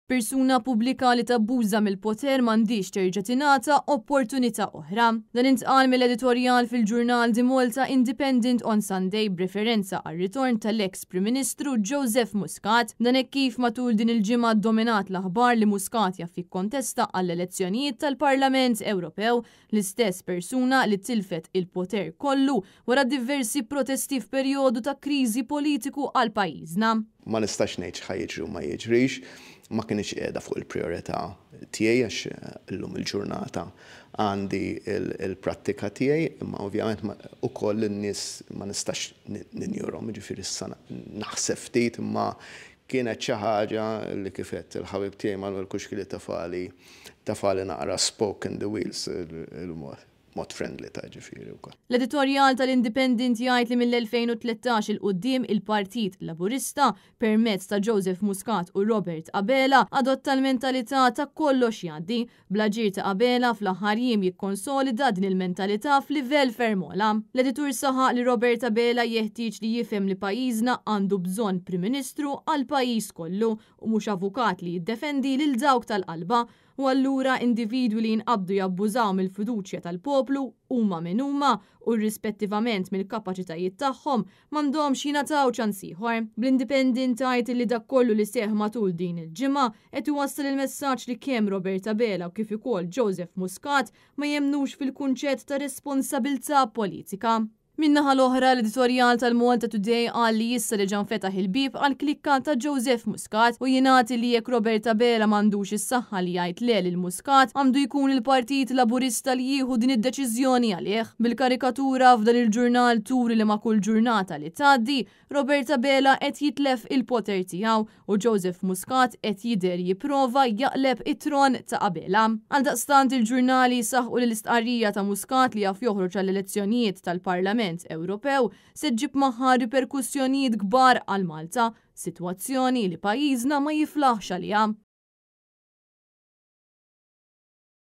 Persuna pubblika li tabbuża mill-poter m'għandhiex terġa' tingħata opportunità oħra. Dan intqal mill-editorjal fil-ġurnal The Malta Independent on Sunday b'referenza għar-ritorn tal-eks Prim Ministru Joseph Muscat. Dan hekk kif matul din il-ġimgħa ddominat l-aħbar li Muscat jaf jikkontesta għall-elezzjonijiet tal-Parlament Ewropew, l-istess persuna li tilfet il-poter kollu wara diversi protesti f'perjodu ta' kriżi politiku għal pajjiżna. Ma nistax ngħid x'ħa jiġri u ma jiġrix, ma kinitx qiegħda fuq il-prijorità tiegħi għax illum il-ġurnata għandi il-prattika tiegħi, imma ovvjament ukoll in-nies ma nistax ninjurhom, jiġifieri issa naħseb ftit, imma kienet xi ħaġa li kif għedt il-ħabib tiegħi Manuel Kuxkili tafali tafali naqra spoke in the wheels il-mod. Mod friendly ta' ġifieri wkoll. L-editorjal tal-Independent jgħid li mill-2013 'il quddiem il-Partit Laburista, permezz ta' Joseph Muscat u Robert Abela, adotta l-mentalità ta' kollox jgħaddi, bl-aġir ta' Abela fl-aħħar jiem jikkonsolida din il-mentalità f'livell ferm ogħla. L-editur saħaq li Robert Abela jeħtieġ li jifhem li pajjiżna għandu bżonn Prim Ministru għall-pajjiż kollu u mhux avukat li jiddefendi lil dawk tal-qalba U allura individwi li jinqabdu jabbużaw mill-fiduċja tal-poplu, huma min huma, u rrispettivament mill-kapaċitajiet tagħhom, m'għandhomx jingħataw ċans ieħor. Bl-Independent tgħid illi dak kollu li seħħ matul din il-ġimgħa qed iwassal il-messaġġ li kemm Robert Abela u kif ukoll Joseph Muscat ma jemmnux fil-kunċett ta' responsabiltà politika. Min-naħa l-oħra, l-editorjal tal-Malta Today qal li issa reġa' nfetaħ il-bieb għall-klikka ta' Joseph Muscat u jingħad li jekk Robert Abela m'għandux is-saħħa li jgħid le lil Muscat, għandu jkun il-Partit Laburista li jieħu din id-deċiżjoni għalih. Bil-karikatura f'dan il-ġurnal turi li ma' kull ġurnata li tgħaddi, Robert Abela qed jitlef il-poter tiegħu u Joseph Muscat qed jidher jipprova jaqleb it-tron ta' Abela. Għaldaqstant il-ġurnali saħqu li l-istqarrija ta' Muscat li jaf joħroġ għall-elezzjonijiet tal-Parlament Ewropew se ġġib magħha riperkussjonijiet kbar għal Malta, sitwazzjoni li pajjiżna ma jiflaħx għaliha.